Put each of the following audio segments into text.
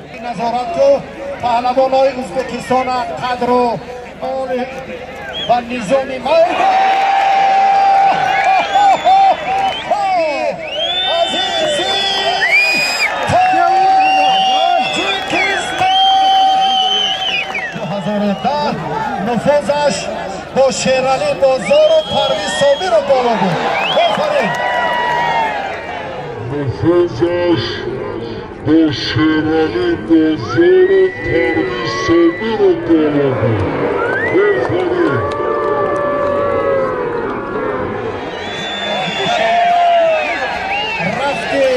Рафти назоратку паҳлавонҳои Ӯзбекистона қадру ва низоми майдон азизи Тоҷикистон 2010 нуфузаш бо Шералӣ Бозору Парвиз Собиров боло буд. Офарин! Нуфузаш бо Шералӣ Бозору Парвиз Собиров боло буд. Офарин! Рафти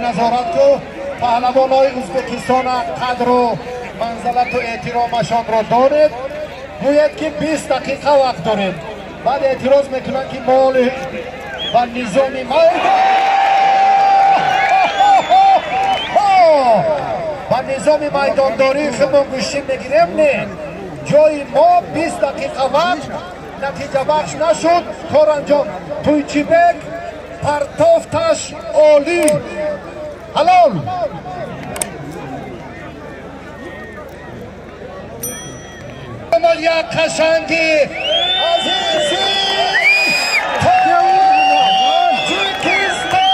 назоратку паҳлавонҳои Ӯзбекистона қадру манзалату эҳтиромашонро доред. Гӯяд ки 20 дақиқа вақт доред. Баъд эътироз мекунанд ки моли ва низоми майдон ва низоми майдондории худмон гӯштӣ мегирем. Не, ҷои мо 20 дақиқа вақт натиҷабахш нашуд. Кор анҷом. Туйчибек партофташ олӣ. Ҳалол. Як қашанги азизи Тоҷикистон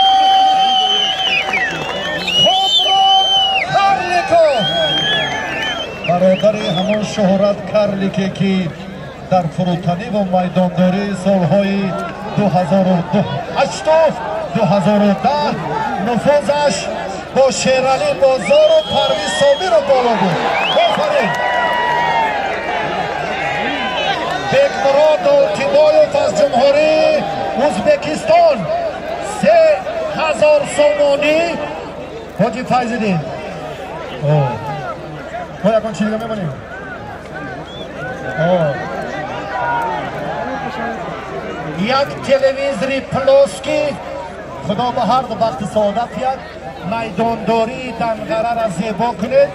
Хумрон Карликов, бародари ҳамон шуҳрат Карлике ки дар фурӯтанӣ ва майдондории солҳои 2008 2010 нуфузаш бо Шералӣ Бозору Парвиз Собиров боло буд. Офарин! Бекмурод Олтибоев аз Ҷумҳурии Ӯзбекистон 3000 сомонӣ. Ҳоҷи Файзиддин, мо ягон чиз дига мемонем? Як телевизори плоский. Худо ба ҳар ду бахти саодат диҳад. Майдондории Данғарара зебо кунед.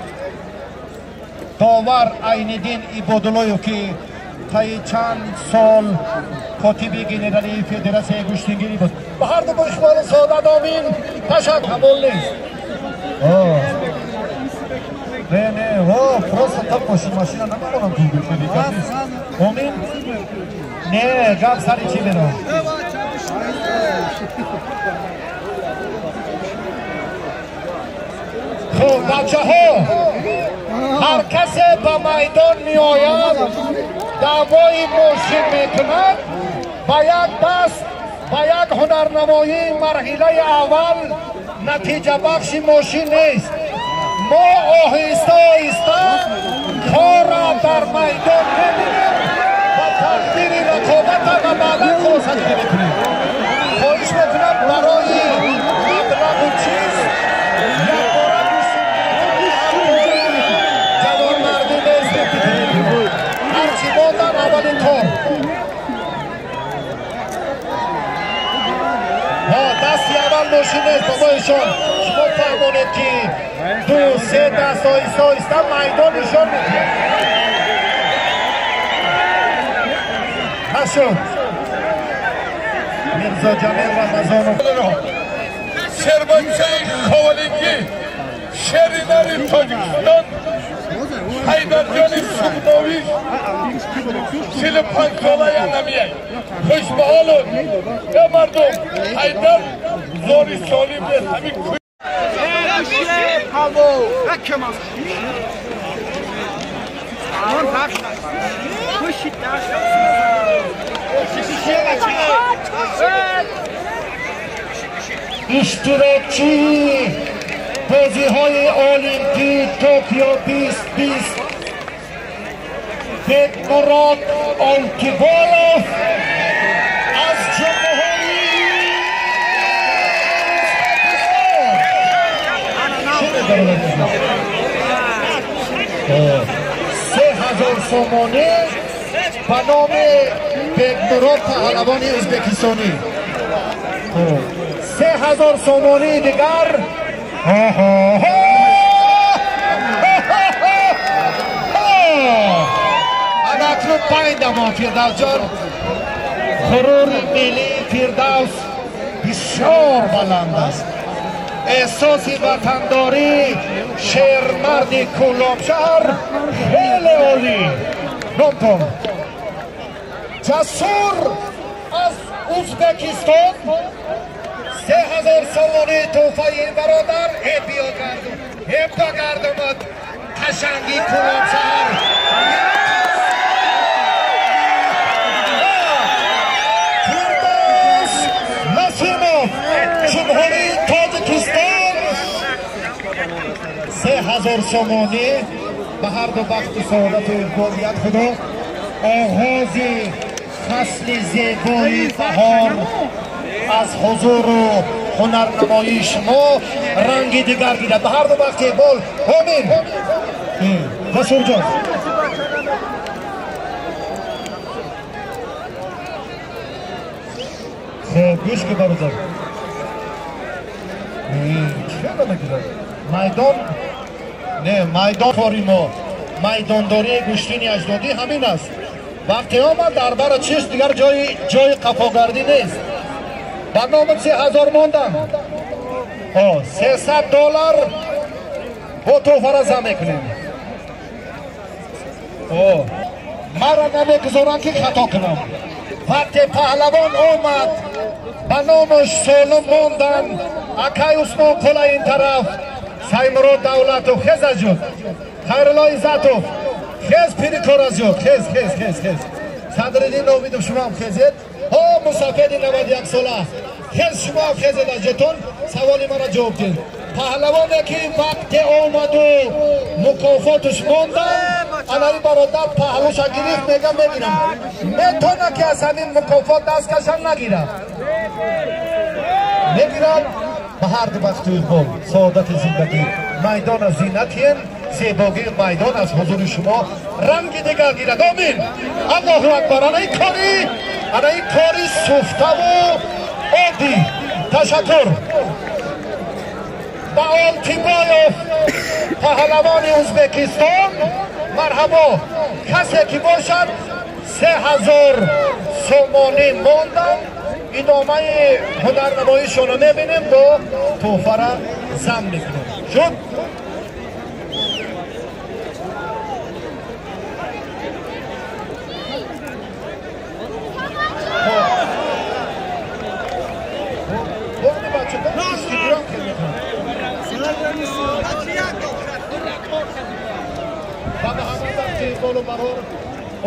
Довар Айниддин Ибодуллоев ки таи чанд сол котиби генералии федератсияи гӯштингирӣ буд. Ба ҳар ду бо иқболу саодат. Омин. Ташаккур. Қабул нест. Не, не, просто так машина намемонам ту гӯшади гап нест. Омин. Не, гап сари чӣ меравад? Хуб, бачаҳо, ҳар касе ба майдон меояд, даъвои мошин мекунад, ба як даст ба як ҳунарнамоии марҳилаи аввал натиҷабахши мошин нест. Мо оҳиста оҳиста корра дар майдон мебинем ва тақдири рақобата ва баъдан хулосагирӣ мекунем. Хоҳиш мекунам барои маблағу чиз якбора ҷавонмардӣ нест. Ҳарчи мондан аввалин кор. Дасти аввал мошин нест, бобоишон. Шумо фаҳмонед ки ду се даст оҳиста оҳиста майдон нишон медиҳад. Нашуд. Мирзоҷамил Рамазонов шербачаи ховалингӣ, шери нари Тоҷикистон, Ҳайдарҷони Суғдовиш, 45 сола янамияй. Хушбаҳолу э мардум, Ҳайдар зори солим нест. Ҳамин иштирокчии бозиҳои Олимпӣ Токио 2020 Бекмурод Олтибоев аз Ҷумҳурии Ӯзбекистон 3000 сомонӣ ба номи Бекмурод паҳлавони ӯзбекистонӣ. 3000 сомонӣ дигар. Ана акнун панҷ дамон, Фирдавсҷон. Ғурури миллии Фирдавс бисёр баланд аст. Эҳсоси ватандорӣ шермарди Кӯлобшаҳр хеле олӣ. Номтон Ҷасур аз Узбекистон 3000 сомонӣ тӯҳфаи ин бародар. Э биё гардум, э багардумат қашанги Кӯлобшаҳр. Фирдавс Насимов, Ҷумҳурии Тоҷикистон, 3000 сомонӣ. Ба ҳар ду бахти саодату иқболият худо оғози фасли зебои баҳор аз ҳузуру ҳунарнамоии шумо ранги дигар гирад. Ба ҳар ду бахти иқбол. Омин. Ҷасурҷон, хуб гӯш ки бародар, чиро мегирад майдон? Не, майдон кори мо, майдондории гӯштини аҷдодӣ ҳамин аст. Вақте омад дар бара чиз дигар ҷои қафогардӣ нест. Ба номи 3000 мондам. $300 бо тӯҳфара зам мекунем. Маро намегузоранд ки хато кунам. Вақте паҳлавон омад ба номаш солим мондан. Акай Усмон Қула ин тараф, Саймурод Давлатов, хез аҷуд, Хайрулло Иззатов, хез пири кор азёд, хез, хез, хез, хез. Садриддин Новидов, шумоам хезед. Ҳо мусафеди 91 сола, хез, шумоам хезед аҷотон. Саволи маро ҷавоб диҳед. Паҳлавоне ки вақте омаду мукофоташ мондан, ана ин бародар паҳлуша гирифт, мега мегирам. Метона ки аз ҳамин мукофот даст кашам нагирад. Мегирад. Ба ҳар ду бахту иқбол, саодати зиндагӣ. Майдон аз зинатиен, зебогии майдон аз ҳузури шумо ранги дигар гирад. Омин. Аллоҳу акбар. Ана ин кори, ана ин кори суфтаву оддӣ. Ташаккур. Ба Олтибоев, паҳлавони Узбекистон, марҳабо. Касе ки бошад 3000 сомонӣ мондам. Идомаи ҳунарнамоишонро мебинем, бо тӯҳфара зам мекунем. Шуд? Ба ҳамон вақти болу барор.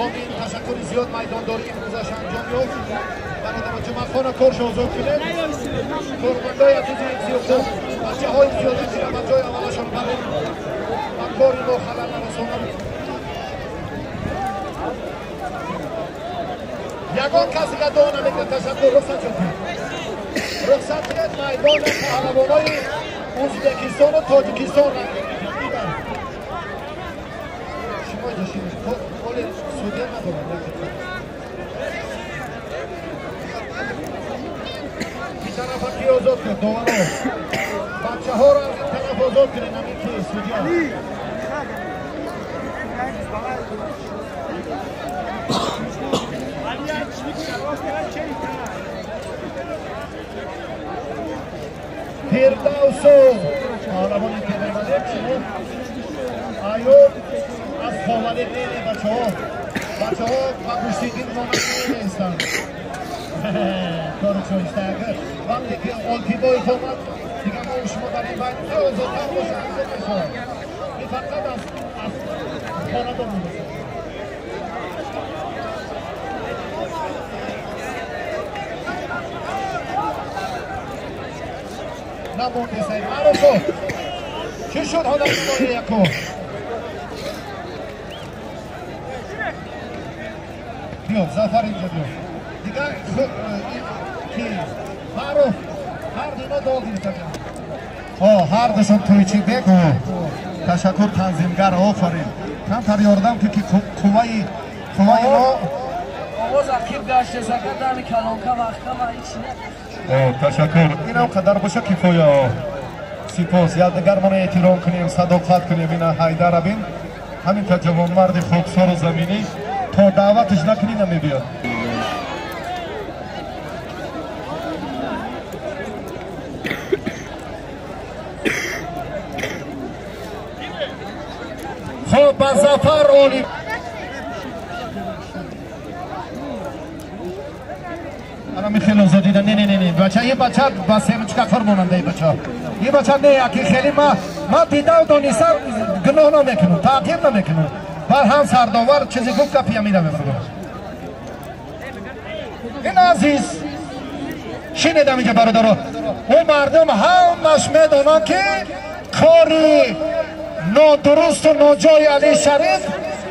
Омин. Ташаккури зиёд. Майдондорӣ имрӯзаш анҷом ёфт. Бародаро, Ҷумъахона коршо озод кунед. Кормандои азизи зиёд, бачаҳои зиёде ки ба ҷои аввалашон барем ба кори мо халал нарасонанд. Ягон касе га дуо намекунад. Ташаккур. Рухсат шуд. Рухсат кунед майдони паҳлавонои Узбекистону Тоҷикистон ранг. Шумо ҷашинед. Оли судя надорад. Ин тарафа ки озод кунед, доваро. Бачаҳоро аз ин тараф озод кунед, ҳамин ки судя. Фирдавсу паҳлавони Темурмалик, шумо Аюб аз Ховалик. Не, не, бачаҳо, бачаҳо ба гӯштигир монанд нестанд. Кори чоистаяка. Вақте ки Олтибоев омад, дигар мо шумо дар ин байн озодтар бошад, озод мешавад. Ин фақат аз хонадон мебошад. Намонде Саид Маъруфов. Чӣ шуд ҳунарнамоии якум? Биё, Зафар инҷо биё. Дигар ки Маъруф, ҳар ду ино дуо гирифтагианд. Ҳар душон тӯйчи бегу. Ташаккур танзимгар, офарин. Камтар ёрдам ки қувваи мо овоз ақиб гашта зака дами калонка вақта ва ҳеч не. Ташаккур. Инам қадар боша кифоя. Сипос. Якдигармонро эҳтиром кунем, садоқат кунем. Ина Ҳайдара бин, ҳамин та ҷавонмарди хоксору заминӣ то даъваташ накунӣ намебиёд. Ба зафар оли ана хеле озодида. Не, не, не, не, бача, ин бача ба семечка хӯр монанда. Ин бача, ин бача не, яки хеле ма дидав донистам, гуноҳ намекунам, таъқиб намекунам. Бал ҳам сардовар чизе гуфт, гапи амира мебарам. Ин азиз, шинедам инҷа, бародаро, ӯ мардум ҳамаш медонанд, ки кори нодурусту ноҷои Али Шариф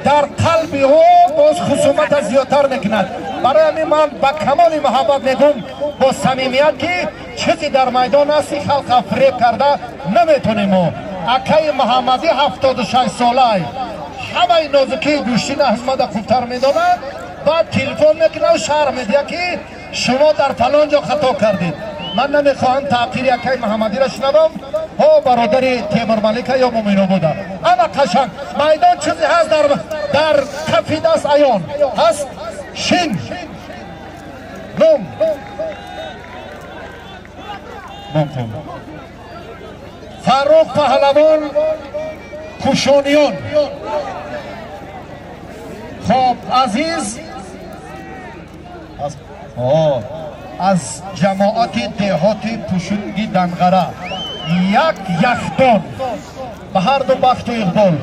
дар қалби ӯ боз хусумата зиёдтар мекунад. Барои ҳамин ман ба камоли муҳаббат мегӯм, бо самимият, ки чизе дар майдон аст, халқа фиреб карда наметонем. Мо акаи Муҳаммадӣ 76 солай, ҳамаи нозукии гӯштина ҳизмата хубтар медонад. Баъд телефон мекунад, шарҳ медиҳад, ки шумо дар фалон ҷо хато кардед. Ман намехоҳам таъқири акаи Муҳаммадиро шунавам. Ҳо, бародари Темурмалика ё Муминобода, ана қашанг майдон чизе ҳаст, дар кафи даст аён ҳаст. Шин ном Фаррух Паҳлавон Кушониён. Хоб, азиз, аз ҷамоати деҳоти Пушунги Данғара, як яхдон. Ба ҳарду бахту иқбол.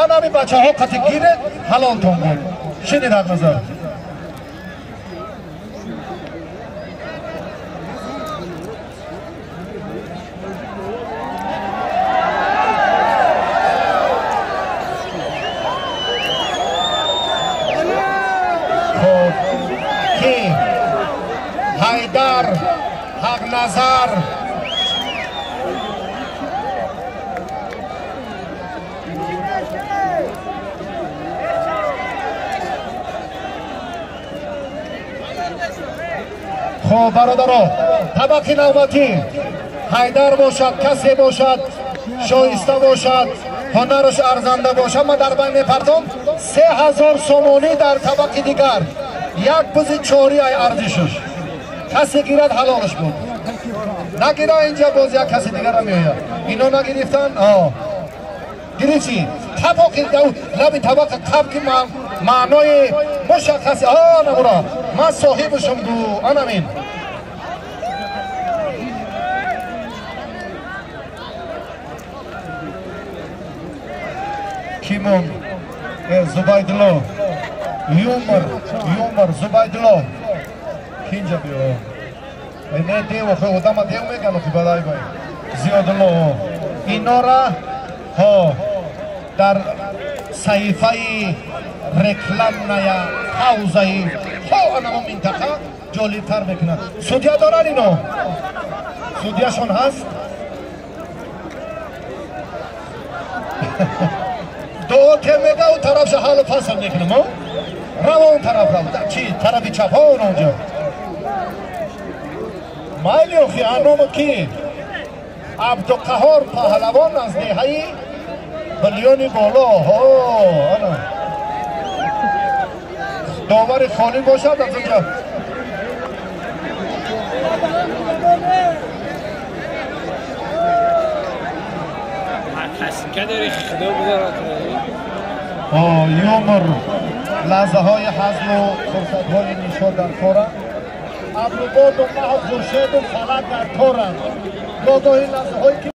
Анами бачаҳо қати гиред, ҳалолтон буд. Шинед, Ҳақназар. Хоб, ки Ҳайдар Ҳақназар. Хоб, бародаро, табақи навбатӣ Ҳайдар бошад, касе бошад, шоиста бошад, ҳунараш арзанда бошад, ман дар байн мепартом 3000 сомонӣ. Дар табақи дигар як бузи чорӣ ай арзишаш. Касе гирад, ҳалолаш буд, нагира, инҷа боз як каси дигара меояд. Ино нагирифтан, гирифти табоқи лаби табақа қаб, ки маънои мушаххаси намура ман соҳибашам гу анамин. Кимон Зубайдулло, юмор, юмор, Зубайдулло, кинҷа биё. Не, дев, охе одама дев меган, охи бадай бай. Зиёдулло, инора ҳо дар саҳифаи рекламная ҳавзаи ҳо анамо минтақа ҷолибтар мекунад. Судья доранд ино? Судьяшон ҳаст? Дуо ке мега, у тарафша ҳалу фасл мекунам. Рава он тараф, рав чи тарафи чап, ҳо, онҷо майли. Охи, аномо ки Абдуқаҳор Паҳлавон аз деҳаи Билёни Боло. Ҳо, ана довари холӣ бошад аз онҷо. Юмор, лаҳзаҳои ҳазлу фурсатҳои нишон дар коранд, абрубоду маҳу хуршеду фалак дар торанд, ногоҳи лаҳзаҳое ки